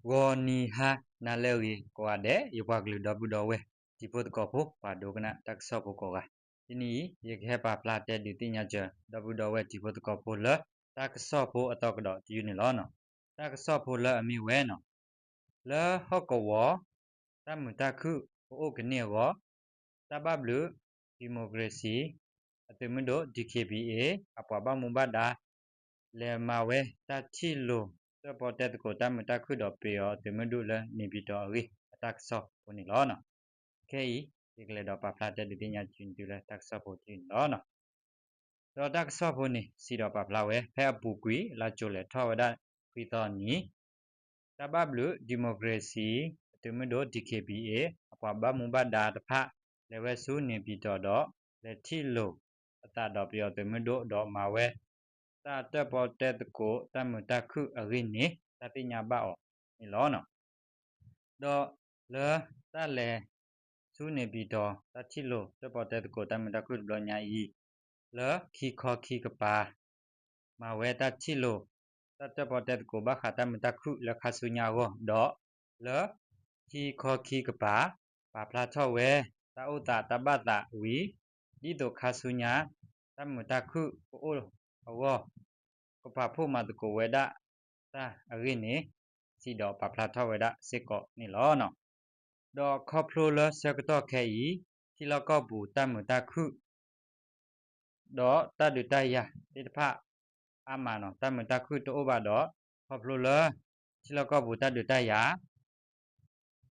ဂီၤနံၤဟါနၤလၢအဂ့ၤကိးဂၤဒဲး ယပှၤကလုာ်ဒီပုၢ်ဒီဝဲၢ် တံၤဖိသကိးဖိ ပှၤဒိကနၣ်တၢ်ကစီၣ်ဖိကိးဂၤ, တနံၤအံၤ ယကဟဲပာ်ဖျါတဲဒုးသ့ၣ်ညါစၢၤ ဒီပုၢ်ဒီဝဲၢ်တံၤဖိသကိးဖိလၢ တၢ်ကစီၣ်ဖိအသီကဒီးတယုၢ်န့ၣ်လီၤ. တၢ်ကစီၣ်ဖိလၢအမ့ၢ်ဝဲန့ၣ် လၢဟီၣ်ကဝီၤ တၢ်မုာ်တၢ်ခုၣ်ကအိၣ်ကန့ၢ်အဂီၢ် တၢ်ဘၣ်ဘျုး democracy အသုးမုၢ်ဒိၣ် DKBA အပှၤဘၣ်မူဘၣ်ဒါ လဲၤမၤဝဲတၢ်ထံၣ်လိာ် တၢၣ်ပီၣ်တဲသကိးတၢ်မုာ်တၢ်ခုၣ်ဒီးပယီၤအသုးမုၢ်ဒိၣ်လၢ နေပြည်တော် အဂ့ၢ်အတၢ်ကစီၣ်ဖိန့ၣ်လီၤ. ခဲအံၤ ယကလဲၤဒီးပာ်ဖျါတဲဒုးသ့ၣ်ညါစၢၤသုလၢတၢ်ကစီၣ်ဖိတယုၢ်န့ၣ်လီၤ. ဒီးတၢ်ကစီၣ်ဖိန့ၣ် စံးဒီးပာ်ဖျါဝဲ ဖဲအပူၤကွံာ် လါကၠိၤလဲၤထီၣ်ဝဲဒၣ်ခွံသီနံၤ တၢ်ဘၣ်ဘျုး democracy အသုးမုၢ်ဒိၣ် DKBA အပှၤဘၣ်မူဘၣ်ဒါတဖၣ် လဲၤဝဲဆူ နေပြည်တော် ဒီး လဲၤထံၣ်လိာ်အသးဒီးပယီၤသုးမုၢ်ဒိၣ်ဒီးမၤဝဲ တၢ်တၢၣ်ပီၣ်တဲသကိးတၢ်မုာ်တၢ်ခုၣ်အဂ့ၢ်န့ၣ် တၢ်သ့ၣ်ညါဘၣ်အီၤန့ၣ်လီၤ. ဒီးလၢတၢ်လဲၤဆူ နေပြည်တော် တၢ်ထံၣ်လိာ်တၢၣ်ပီၣ်တဲသကိးတၢ်မုာ်တၢ်ခုၣ်တဘျီညါအံၤ လၢခံခီခံကပၤ မၤဝဲတၢ်ထံၣ်လိာ် တၢ်တၢၣ်ပီၣ်တဲသကိးဘၣ်ဃးတၢ်မုာ်တၢ်ခုၣ်လၢခါဆူညါအဂီၢ် ဒီးလၢခံခီခံကပၤ ပာ်ဖျါထီၣ်ဝဲ တၢ်အိၣ်သးတၢ်ဘၣ်သးဝံၤ ဒ်သိးခါဆူညါ တၢ်မုာ်တၢ်ခုၣ်ကအိၣ်အဂီၢ် ကပာ်ဖှိၣ်မၤသကိးဝဲဒၣ်တၢ်အဂ့ၢ်န့ၣ် စံးဒီးပာ်ဖျါထီၣ်ဝဲဒၣ်စ့ၢ်ကီးန့ၣ်လီၤ. ဒီးခီဖျိလၢဆၢကတီၢ်ခဲအံၤ ထံလီၢ်ကီၢ်ပူၤတၢ်မုာ်တၢ်ခုၣ် ဒီးတၢ်ဒုးတၢ်ယၤသ့ၣ်တဖၣ် အါမးန့ၣ် တၢ်မုာ်တၢ်ခုၣ်တအိၣ်ဘၣ်ဒီး ခီဖျိလၢ ထံလီၢ်ကီၢ်ပူၤတၢ်ဒုးတၢ်ယၤ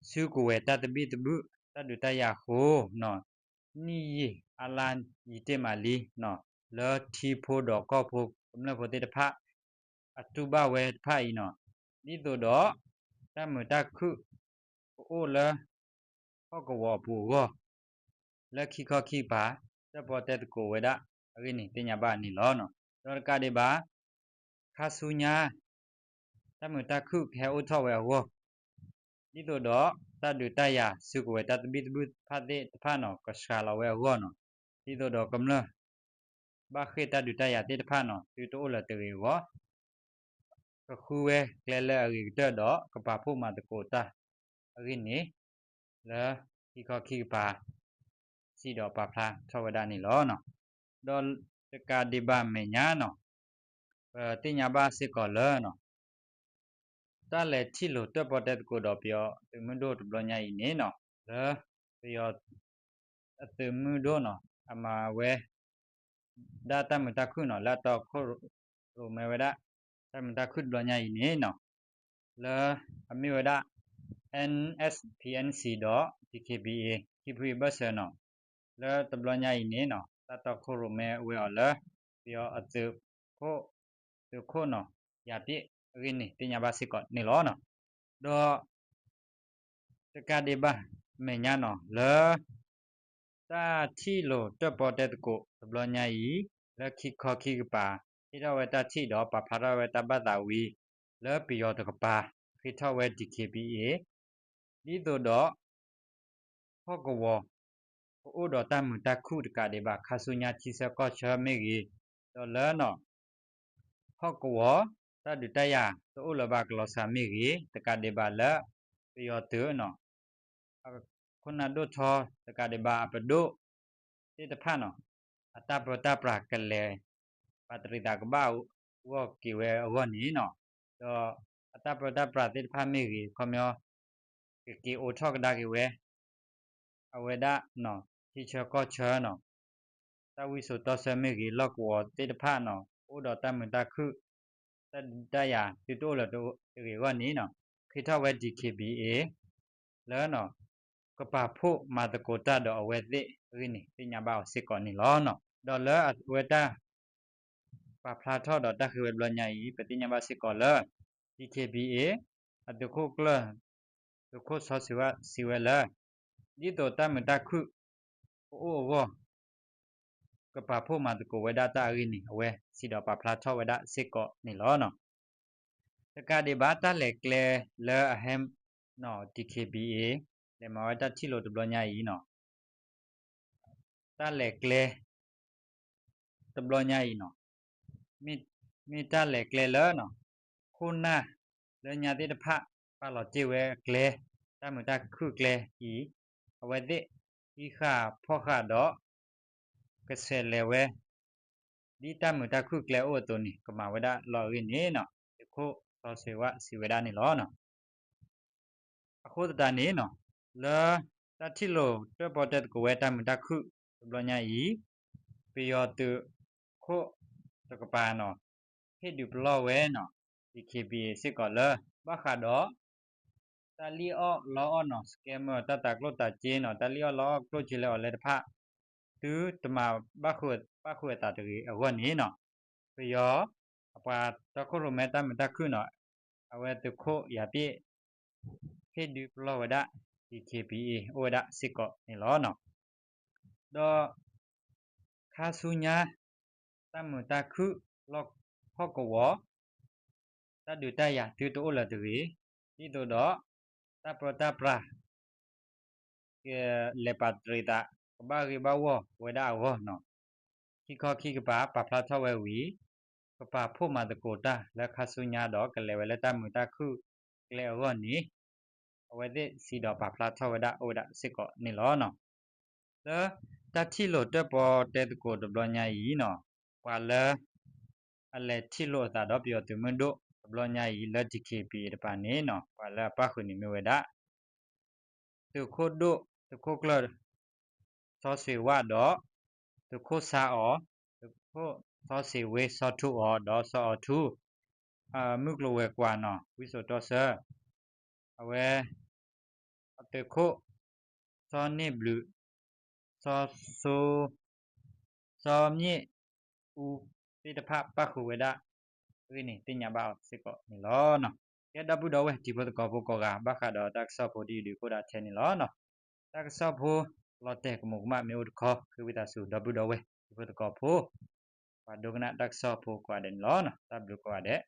စုကဝဲၤတၢ်သဘံၣ်သဘုၣ် တၢ်ဒုးတၢ်ယၤအဃိန့ၣ် နံၣ်ယံာ်အါလါယံာ်တ့ၢ်မးလံန့ၣ် လၢထံဖိဒီးကီၢ်ဖိကမျၢၢ်ဖိသ့ၣ်တဖၣ် အတူၢ်ဘၣ်ဝဲတဖၣ်အံၤန့ၣ် ဒ်သိးဒီး တၢ်မုာ်တၢ်ခုၣ်ကအိၣ်လၢ ဟီၣ်ကဝီၤအပူၤအဂီၢ် လၢခံခီခံကပၤ တၢၣ်ပီၣ်တဲသကိးဝဲဒၣ်အဂ့ၢ်န့ၣ် သ့ၣ်ညါဘၣ်န့ၣ်လီၤ. ဒီးတကးဒံးဘၣ် ခါဆူညါ တၢ်မုာ်တၢ်ခုၣ်ကဟဲအိၣ်ထီၣ်ဝဲအဂီၢ် ဒ်သိးဒီး တၢ်ဒုးတၢ်ယၤစုကဝဲၤတၢ်သဘံၣ်သဘုၣ်တဖၣ်သ့ၣ်တဖၣ်န့ၣ် ကစှၤလီၤဝဲအဂီၢ်န့ၣ် ဒ်သိးဒီးကမျၢၢ် ဘၣ်ဃ့ၢ်တၢ်ဒုးတၢ်ယၤသ့ၣ်တဖၣ်န့ၣ် သုတအိၣ်လၢၤတဂ့ၤအဂီၢ် ကဃုဝဲကျဲလၢအဂ့ၤကတၢၢ်ဒီး ကပာ်ဖှိၣ်မၤသကိးတၢ်အဂ့ၢ်န့ၣ် လၢခံခီခံကပၤ စံးဒီးပာ်ဖျါထီၣ်ဝဲဒၣ်န့ၣ်လီၤ. ဒီးတကးဒံးဘၣ်မဲာ်ညါန့ၣ် ပသ့ၣ်ညါဘၣ်စ့ၢ်ကီးလၢ တၢ်လဲၤထံၣ်လိာ်တၢၣ်ပီၣ်တဲသကိးဒီးပယီၤသုးမုၢ်ဒိၣ်တဘျီညါအံၤန့ၣ်န့ၣ် လၢပယီၤ အသုးမုၢ်ဒိၣ်န့ၣ် အမၤဝဲ ဒၣ်တၢ်မုာ်တၢ်ခုၣ်န့ၣ် လၢအတီခိၣ်ရိၣ်မဲဝဲဒၣ် တၢ်မုာ်တၢ်ခုၣ်တဘျီညါအံၤန့ၣ်န့ၣ် လၢအမ့ၢ်ဝဲဒၣ် NSPNC ဒီး DKBA ခံဖုအံၤဘၢၣ်စၢၤန့ၣ် လၢတဘျီညါအံၤန့ၣ်န့ၣ် တၢ်တီခိၣ်ရိၣ်မဲဝဲအီၤလၢ ပယီၤအသုးခိၣ် သုးခိၣ်န့ၣ် ယၤပ့ၣ်အဂ့ၢ်န့ၣ် သ့ၣ်ညါဘၣ်စ့ၢ်ကီးန့ၣ်လီၤ. ဒီး တကးဒံးဘၣ်မဲာ်ညါန့ၣ် လၢ တၢ်ထံၣ်လိာ်တၢၣ်ပီၣ်တဲသကိးတဘျီညါအံၤ လၢခံခီခံကပၤ ဟ့ၣ်ထီၣ်ဝဲတၢ်ထံၣ်ဒီးပာ်ဖျါထီၣ်ဝဲတၢ်ဘၣ်သးဝံၤ လၢပယီၤတကပၤ ဃ့ထီၣ်ဝဲ DKBA ဒ်သိးဒီး ဟီၣ်ကဝီၤ ကအိၣ်ဒီးတၢ်မုာ်တၢ်ခုၣ်တကးဒံးဘၣ် ခါဆူညါထံဆၢကီၢ်ဆၢမ့ၢ်ဂ့ၤ, ဒီးလၢန့ၣ် ဟီၣ်ကဝီၤ တၢ်ဒုးတၢ်ယၤတအိၣ်လၢၤဘၣ်ကလီၤစှၤမ့ၢ်ဂ့ၤ, တကးဒံးဘၣ်လၢ ပယီၤသုးန့ၣ် အခိၣ်နၢ်ဒိၣ်ထီတကးဒံးဘၣ်အပဒိၣ်သ့ၣ်တဖၣ်န့ၣ် အတၢ်ပၢတၢ်ပြးကလဲၤ ပာ်တရံးသးကဘၣ်ဂီၢ်က့ၤဝဲအဂီၢ်န့ၣ်န့ၣ်, ဒီးအတၢ်ပၢတၢ်ပြးသ့ၣ်တဖၣ်မ့ၢ်ဂ့ၤ ခီပညီ ကက့ၤအိးထီၣ်ကဒါက့ၤဝဲ အဝဲဒၣ် ထံဆၢကီၢ်ဆၢန့ၣ် တၢ်ဝံစိာ်တီဆၢမ့ၢ်ဂ့ၤ လီၢ်ကဝီၤသ့ၣ်တဖၣ်န့ၣ် အိၣ်ဒီးတၢ်မုာ်တၢ်ခုၣ် တၢ်ဒုးတၢ်ယၤသုတအိၣ်လၢၤတဂ့ၤအဂီၢ်န့ၣ်န့ၣ် ဃ့ထီၣ်ဝဲ DKBA လၢ ကပာ်ဖှိၣ်မၤသကိးတၢ်ဒီးအဝဲသ့ၣ်အဂ့ၢ်န့ၣ် သ့ၣ်ညါဘၣ်အီၤစ့ၢ်ကီးန့ၣ်လီၤ. ဒီးလၢအဝဲတၢ် ပာ်ဖျါထီၣ်ဒီးတၢ်ဃ့ဝဲတဘျီညါအံၤ ပသ့ၣ်ညါဘၣ်စ့ၢ်ကီးလၢ DKBA အသုးခိၣ်ကျၢၢ် သုးခိၣ်စီၤစံးဝါစံးဝဲလၢ ဒ်သိးတၢ်မုာ်တၢ်ခုၣ်ကအိၣ်အဂီၢ် ကပာ်ဖှိၣ်မၤသကိးဝဲဒၣ်တၢ်အဂ့ၢ်န့ၣ် အဝဲစံးဒီးပာ်ဖျါထီၣ်ဝဲဒၣ်စ့ၢ်ကီးန့ၣ်လီၤ. တကးဒံးဘၣ်တၢ်လဲၤကျဲလၢအဟဲ DKBA လဲၤမၤဝဲတၢ်ထံၣ်လိာ်တဘျီညါအံၤန့ၣ် တၢ်လဲၤကျဲ တဘျီညါအံၤန့ၣ် မ့ၢ်တၢ်လဲၤကျဲလၢ ခိၣ်နၢ်လၢညါသ့ၣ်တဖၣ် ပာ်လီၤတ့ၢ်ဝဲအကျဲ, တၢ်မုာ်တၢ်ခုၣ်ကျဲအံၤ, အဝဲသ့ၣ်ဟံးဃာ်ဖီၣ်ဃာ်ဒီး ကဆဲးလဲၤဝဲ ဒ်တၢ်မုာ်တၢ်ခုၣ်ကျဲအိၣ်အသိးန့ၣ် ကမၤဝဲဒၣ်လီၤအဂ့ၢ်န့ၣ်နီၤ သုးခိၣ်စီၤစွ့ၤဝၣ်စံးဝဲဒၣ်န့ၣ်လီၤ. အဃိသတးန့ၣ်နီၤ လၢတၢ်ထံၣ်လိာ်တၢၣ်ပီၣ်တဲသကိးဝဲတၢ်မုာ်တၢ်ခုၣ်တဘျီညါအံၤ, ပယီၤသုးခိၣ်တကပၤနီၤ ဟ့ၣ်ဒုးပလီၢ်ဝဲနီၤ DKBA စ့ၢ်ကီးလၢ ဘၣ်ဃးဒီး တၢ်လံၣ်အီၣ်လီအီၣ်နီၤ scammer တၢ်တၤကျိၣ်တၤစ့နီၤ တၢ်လံၣ်အီၣ်လီအီၣ်ကျိၣ်စ့လၢအီၤလၢတဖၣ် သုတမၤဘၣ်ဃုာ်အသးတဂ့ၤအဂီၢ်န့ၣ်နီၤ ပယီၤအပှၤတီခိၣ်ရိၣ်မဲတၢ်မုာ်တၢ်ခုၣ်နီၤ အဝဲသုးခိၣ်ယၤပ့ၣ် ဟ့ၣ်ဒုးပလီၢ်ဝဲဒၣ် DKBA အိၣ်ဝဲဒၣ်စ့ၢ်ကီးန့ၣ်လီၤ. ဒီး ခါဆူညါ တၢ်မုာ်တၢ်ခုၣ်လၢဟီၣ်ကဝီၤ တၢ်ဒုးတၢ်ယၤသုတအိၣ်လၢၤတဂ့ၤ, ဒ်သိးဒီး တၢ်ပၢတၢ်ပြး ကလဲၤပာ်တရံးသး ကဘၣ်ဂ့ၤဘၣ်ဝီၢ်ဝဲဒၣ်အဂီၢ်နီၤ, ခံခီခံကပၤပာ်ဖျါထီၣ်ဝဲဝံၤ ကပာ်ဖှိၣ်မၤသကိးတၢ်လၢခါဆူညါဒီး ကလဲၤဝဲလၢတၢ်မုာ်တၢ်ခုၣ်ကျဲအဂီၢ်န့ၣ် အဝဲသ့ၣ်စံးဒီးပာ်ဖျါထီၣ်ဝဲဒၣ်အိၣ်ဝဲဒၣ်စ့ၢ်ကီးန့ၣ်လီၤ. လၢတၢ်ထံၣ်လိာ်တၢၣ်ပီၣ်တဲသကိးတဘျီညါအံၤနီၤ ပှၤလၢ အလဲၤထံၣ်လိာ်အသးဒီးပယီၤသုးမုၢ်ဒိၣ်တဘျီညါအံၤလၢ DKBA တပၤန့ၣ်နီၤ ပှၤလၢအပၣ်ဃုာ်န့ၣ်မ့ၢ်ဝဲဒၣ် သုးခိၣ်ဒိၣ် သုးခိၣ်ကျၢၢ် စီၤစွ့ၤဝၣ်ဒီး သုးခိၣ်ဆါအီၤ သုးခိၣ်စီၤစ့ၤဝ့ စီၤထူအီၤ ဒီးစီၤအီၤထူ မုၢ်ကျိၤဝဲၤကွာ်နီၤ ဝံစိာ်တီဆၢ အဝဲ သုးခိၣ် စီၤန့ၢ်ဘျုး စီၤစိ စီၤမၠ့ၣ်အူ သ့ၣ်တဖၣ်ပၣ်ဃုာ်ဝဲဒၣ်အဂ့ၢ်န့ၣ် သ့ၣ်ညါဘၣ်အီၤစ့ၢ်ကီးန့ၣ်လီၤ. ကဲ ဒီပုၢ်ဒီဝဲၢ် တံၤဖိသကိးဖိကိးဂၤ ဘၣ်ဃးဒီးတၢ်ကစီၣ်ဖိဒ်အံၤဒုးကအိၣ်ဒၣ်ထဲန့ၣ်လီၤ. တၢ်ကစီၣ်ဖိလီၤတဲာ်ကမူးကမၣ်မ့ၢ်အိၣ်တခီ ဃ့ဝံသးစူၤ ဒီပုၢ်ဒီဝဲၢ် တံၤဖိသကိးဖိ ပှၤဒိကနၣ်တၢ်ကစီၣ်ဖိကိးဂၤဒဲးန့ၣ်လီၤ. တၢ်ဘျုးကိးဂၤဒဲး